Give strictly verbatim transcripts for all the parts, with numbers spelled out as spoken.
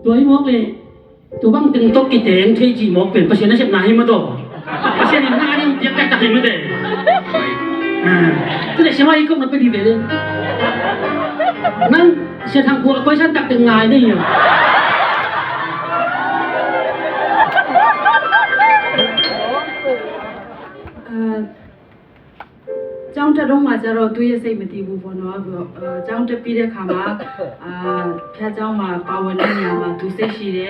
Tua i mawk le, tua bang teng tawh kiteng thei ci mawk pen Pasian a sepna hi mah tawh. Pasian in nang a ding piak taktak hi mah teh. Ah, tu le siama i kong na pe di ve le. Nang Sia Thang Pu a koi san tak teng ngai nei hi. Ah, Cang ta dong ma ca ro tu ya sei mati bu bo no, bu, eh, cang ta pi de kama, ah, pia cang ma pa wan ni ya ma tu sei shi de,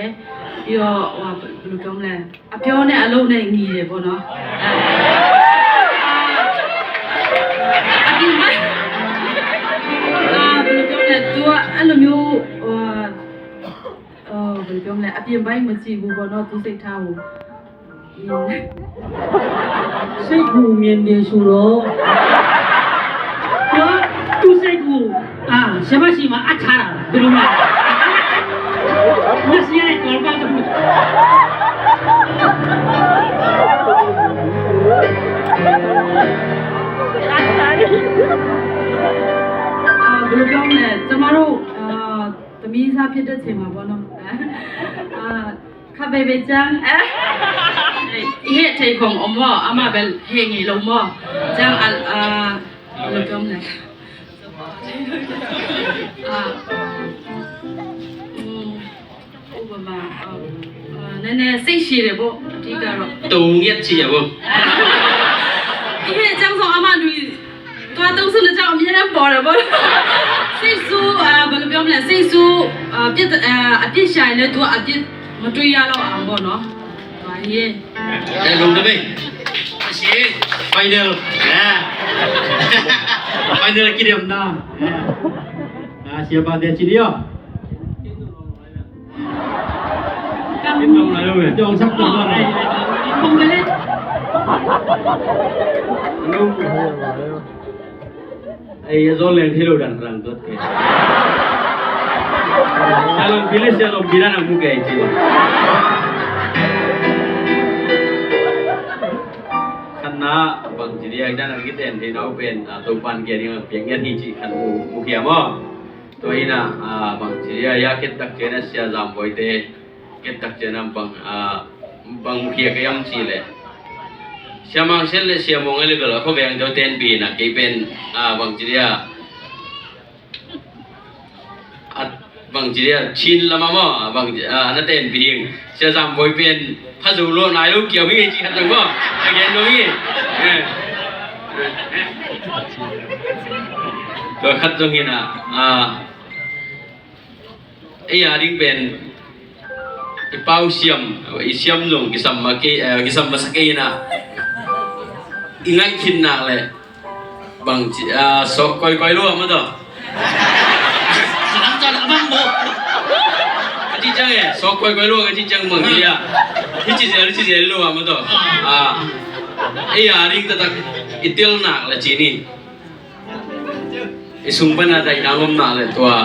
yo, wa, lu dong le. A pia ne, a lo ne, ngi de bo no. Ah, a pi ma, ah, bu lu dong le, tu a, a lo miu, wa, oh, bu lu dong le, a pi ma ma ci bu bo no, tu sei ta bu. Sei gu mian de su lo. Yo, tu sei gu. Ah, siapa sih ma acara belum lah. Masih ada kolbak tu. Ah, belum dong le, camaru, ah, tami sa pia de cema bono. Ah, ခပ်ပဲပဲကျမ်းအဲ ဟဲ့ထိတ်ခုံအမောအမဘဲဟဲ့ငီလုံးမောကျမ်းအအာဘယ်လိုပြောမလဲအာอืมဥပမာအာနည်းနည်းစိတ်ရှည်တယ်ပေါ့အဓိကတော့တုံငက်ချီရပေါ့ဟဲ့ကျမ်းဆောင်အမနွေ သွားသုံးစွဲနေကြအောင်အမြဲတမ်းပေါ်တယ်ပေါ့စိတ်ဆိုးအာဘယ်လိုပြောမလဲစိတ်ဆိုးအာပြစ်အာအပြစ်ရှာရင်လည်းသူကအပြစ်မတွေ့ရတော့အောင်ပေါ့နော်ဒါရေးအဲလုံးတပိတ်အရှိ final အဲ final ကြည့်တယ်မနာအာဆရာပါတဲ့ချီလီယော Kin dong lai lo ve. Dong sak dong lai. Anu. Ai ya zol leng thilo dan rang dot ke. Salong bilis ya lo bilan amu ke ai cila. Khan na bang ci dia dan a kiten thei nau pen a Topan ke ding a piang ngiat hi ci khan mu mu hiam aw. Tua hi na a bang ci dia ya ket tak cian a Sia Zam Boy te ket tak cian a bang a bang mu hiam ka yam ci le. Sia Mang Sian le Sia Mong le bel a kho veng deuh ten pi na kei pen a bang ci dia a bang ci dia Chin lama maw a bang ci a na ten pi hing Sia Zam Boy pen pha zo lo nai lo kiau hi ngei ci khat zong maw a gen lo hi. Tua khat zong hi na a ei a ding pen i pau siam i siam zong kisam ma kei kisam ma sa kei na i ngaih khin nak le Bang ci a sok koikoi lua ma tawh. Salam cawh a bang bo. Ka ci ciang e sok koikoi lua ka ci ciang bang ci a. Hi ci zel hi ci zel lua ma tawh. A ei a ring taktak i tel nak la ci ni. I sung pan a daihna ngom nak le tua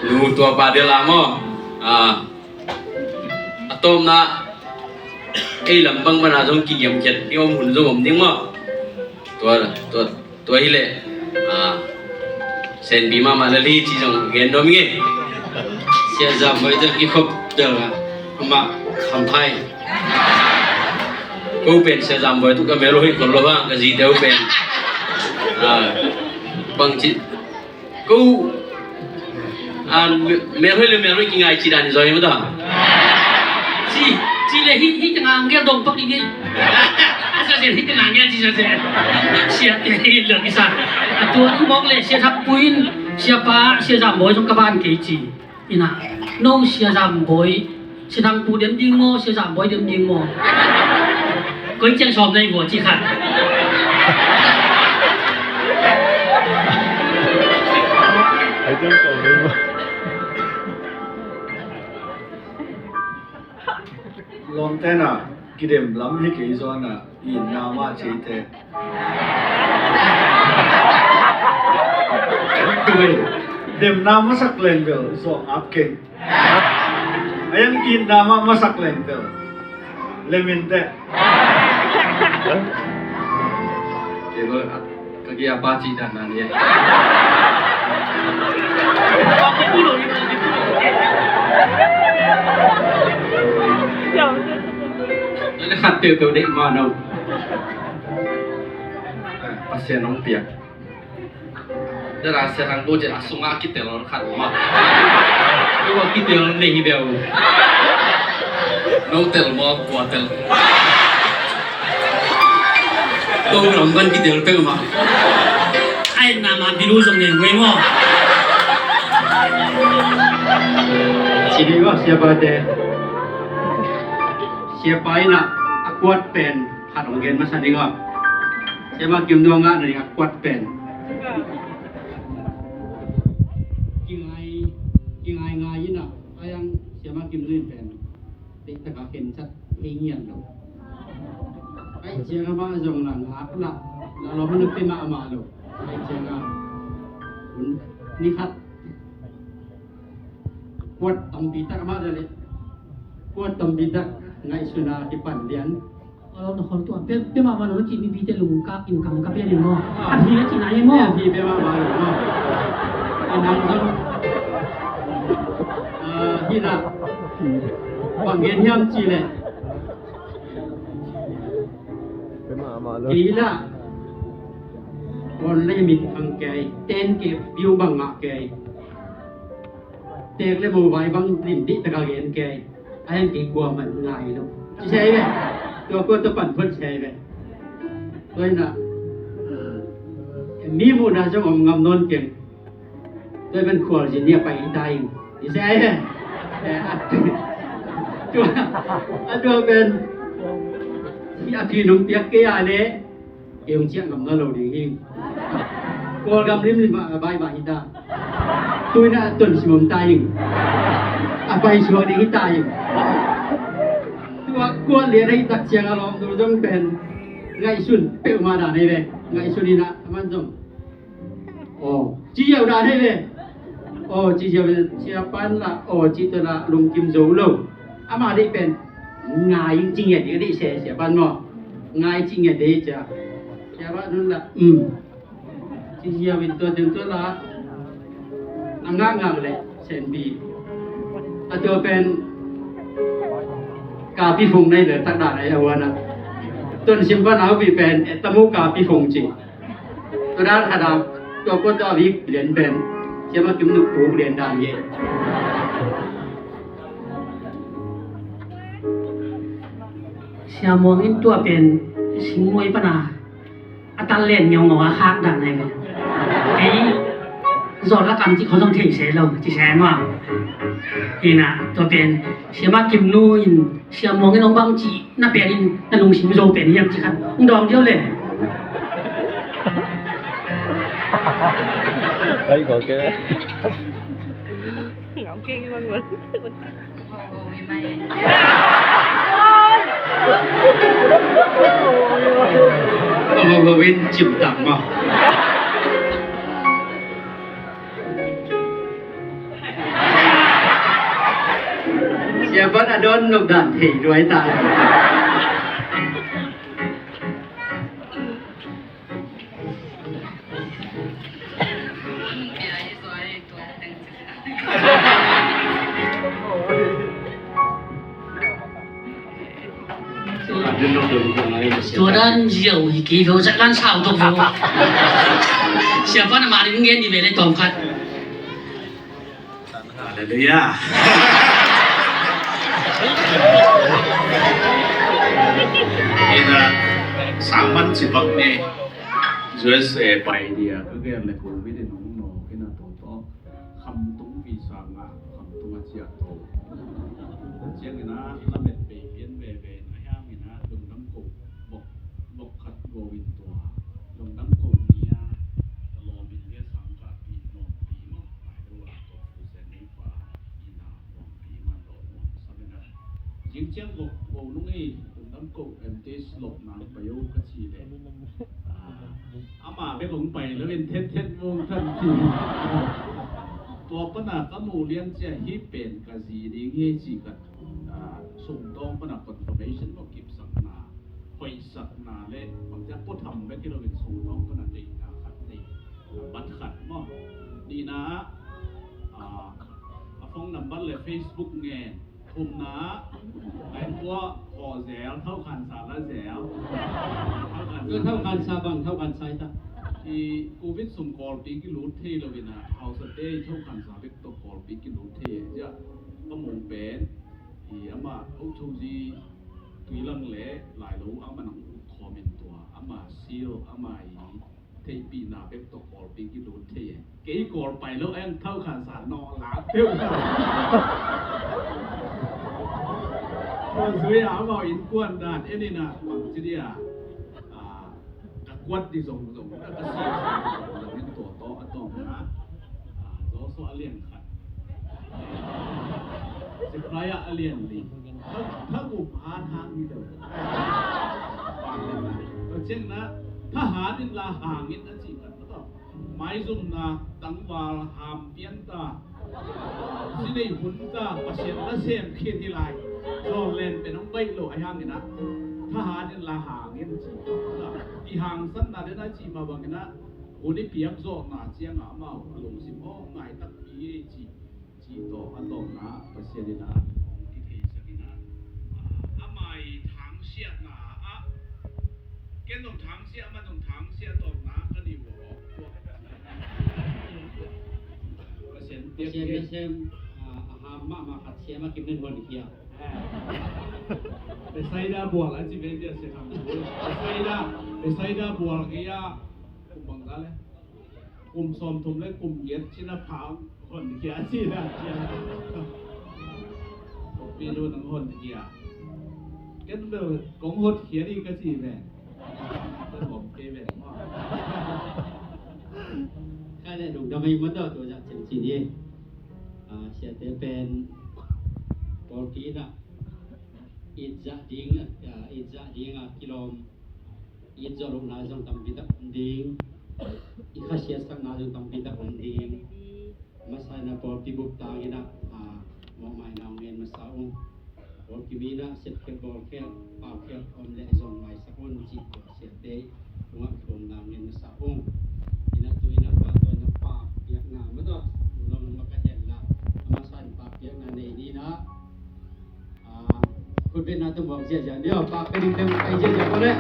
nu tua pa del a maw. A A tawpna ei lam bang bana zong kigiamkhiat i om hun zong om ding maw? Tua tua tua hileh a senpi mahmah lel hi ci zong gen nuam ing e. Sia Zam Boy tawh kikhop tel a amah khamphai. Ko pen Sia Zam Boy tawh ka mel uh hoih khol lo hang ka zite uh pen a bangci Ko a melhoih le melhoih kingai ci dan i zaw hi mata. Ci ci le hih hih tengah ngel dong pak ding hi. A sa zen hih tengah ngel ci sa zen. Sia te hih lel kisa. A tua i mawk le Sia Thang Pu in Sia Pa Sia Zam Bawi zong ka ban kei ci. Ina no Sia Zam Bawi Sia Thang Pu dem ding maw Sia Zam Bawi dem ding maw? Koi ciang sawm nei vua ci khat. Ai ciang sawm nei vua. Lawmte na kidem lam hi kei zaw na itna mah ci te. Demna masak leng bel zawh ngap keng. A yang itna mah masak leng bel lemin teh. Kei lo a Kia pa cih dan nan e. Khat peuhpeuh deih mah no. Pasian hong piak. Dara sia hang bo je a sungah kitel khat mah. Tua kitel nei hi beu. No tel maw, kua tel? Ko ram ban kitel peuh mah. Ai na ma biru zong ne ngwe maw. Sini maw, siapa te. Siapa ina a kuat pen. Khat hong gen masa ning aw. Siama Kim Nuang ah na ning a kuat pen. Kingai, kingai ngai ina, ayang Siama Kim Nuang pen. Tek taka ken chat hei ngian lo. Ai ciang ama zong la ngak la, la lo mana pe ma ama lo. Ai ciang a. Ni khat. Kuat tampi tak ama dali. Kuat tampi tak ngaihsun a kipan lian. Alo na khol tua pe pe mama lo ci mi bite lung ka in kam ka pe ni mo. A phi na ci na ye mo. A phi pe mama lo mo. A nang zong. Hi la. Bang gen hiam ci le. Kei la. Online min khang kei ten ke view bang ngah kei. Tek le mobile bang lim dih taka gen kei. A hen kei kua man ngai lo. Ci sei ve. Tua kua tua pan phot sei ve. Tua ina mi muhna zong om ngam nawn keng. Tua ban khual zin nia pai ita in. Ci sei ve. Tua a tua pen a phi nung piak kei a le. Kei hong ciah ngam na lo ding hi. Kawlgam limlim ah a bai mah hi ta. Tuina a ton simom ta hi. A pai suak ding hi ta hi. Tua kuat lian ahi tak ciang a lawm tul zong pen ngaihsun peuhmah dan ahi ve. Ngaihsun in a man zong aw ci ziau dan ahi ve. Aw ci ziau in sia pan la aw ci tua la lungkim zo lo. Ama deih pen ngai in ci ngiat ding a deih se sia pan maw. Ngai ci ngiat ding cia. Sia pan nun la um. Ci ziau in tua teng tua la a ngakngak le senpi. A tua pen kapi fung nei le tak dan ai a huan a. Ton sim pan a hupi pen e tamu kapi fung ci. Tua dan khat a tua kua tua vik lian pen. Sia ma kim nuk puk lian dan ye. Sia muang in tua pen singmuai pana a tal len ngiaungaung a khak dan nai ve. Kei zawt lakam cih kho zong thei se lo ci se ma. Hina tua pen sia ma kim nu in sia muang in ong bang cih na pen in na lungsim zo pen hiam ci khat ong dawng diau le. Ai ko ke. Ngau keng bang bang. Tua bawin cimtak maw. Sia pan a dawn nop dan thei duai ta. Tua dan ziau hi kei veu zat lan sau tuk veu. Sia pan a mah ding ngen ni ve le tawm khat. Hallelujah. Ina sangman cipak ni U S A pai dia ka gen le ko mi din hong no kina to to. Khamtung visa ngah, khamtung a ciah to. Ciangin a lamet bei pian veve in a hiangin a lungdam ko bok, bok khat go in tua. Lungdam ko nia, ka lawm in lia sang ka pi nuam pi mawk pai dua tua fu sen nei pa ina nuam pi man lo nuam sam in a. Zing ciang bok go nung ei lungdam ko em tis lop nang pai o ka ci le. Ama bek hong pai lo in thet thet mong khan ti. Tua pana ka mu lian cia hi pen ka zi ding hi ci khat. Sungtawng pana confirmation maw kipsakna hoihsakna le bangcia puatham bek hi lo in sungtawng pana deihna kha Number le Facebook ngen. Thumna, ai tua khaw zel, thau khansa la zel. Thau khansa, thau khansa bang, thau khansa i ta. I Covid sung Kawlpi kilut thei lo ina, hausate i thau khansa bek tawh Kawlpi kilut thei. Zia, ka mung pen, i ama, o thu zi, Tuilang le, Lailo, ama nang ut khawm in tua, ama sil, ama i, theihpihna bek tawh Kawlpi kilut thei e. Kei Kawl pai lo eng thau khansa nawh lak peuh na. Tua zui a amau innkuan dan en ina bang ci dia. Ah, ka kuat di zong zong, ka si zong zong in tua tawh a tawng na. Ah, Joshua a lian khat. Zechariah a lian li. Tha, tha gum han hang hi lo. Tua ciangin ah, thahat in la hang in a cih khat na tawh. Maizumna tangval ham pian ta. Sinei hun ta, Pasian nasem khit hi lai. Zawlen pen hong baih lo a hang in ah. Thahat in la hang in a cih khat na tawh. I hangsanna den a cih mah bangin ah. Hun i piak zawhna ciangah amau a lungsim aw ngai takpi ei cih. Cih tawh a tawpna Pasian in ah hong kitheisak in ah, ah, ama i thangsiatna ah, ken zong thangsiah, amah zong thangsiah tawpna ka ni uh aw. Pasian piak Pasian piak. Nasem, ah, a ham mahmah khat siam a kim nen hon khia. Bethsaida bual a ci ve dia sia khang. Bethsaida, Bethsaida bual kei a kum bang ta le. Kum sawmthum le kum giat cina phang hon khia cina khia. Pi lu nang hon khia. Ken bel kong hot khia ding ka ci ve. Ken bom kei ve. Ka le lungdam ei mata tua zah cem ci ni. Ah, siate pen Kawlpi na it zah ding, ah, it zah ding a kilawm. It zawh lohna zong tampi tak om ding. I khasiatsakna zong tampi tak om ding. Masa in ah pawlpi bup tang in ah, ah, mawhmaina hong ngen masa ung. Pawlpi mi in ah sepkhiat bawlkhiat paukhiat om leh zong maisak un cih tua siate tungah khuamna hong ngen masa ung. In ah tu in ah pahtawina pakpiakna mah tawh nong maka hen la a masa in pakpiakna nei ni in ah. Ah, khutbetna tung bawk ziahziah ni aw, pak ka ding teng ai ziahziah ko leh.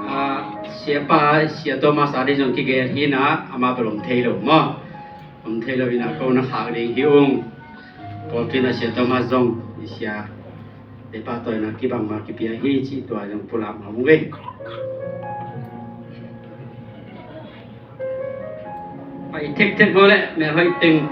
Ah, siapa, Sia Thomas a ding zong kigel hi in ah, amah bel om thei lo maw. Om thei lo in ah, ko na khak ding hi ung. Pawlpi na Sia Thomas zong i sia te pahtawina kibang ma kipia hi cih tua zong pulak ma mung ei. Pai thekthek maw leh melhoih teng.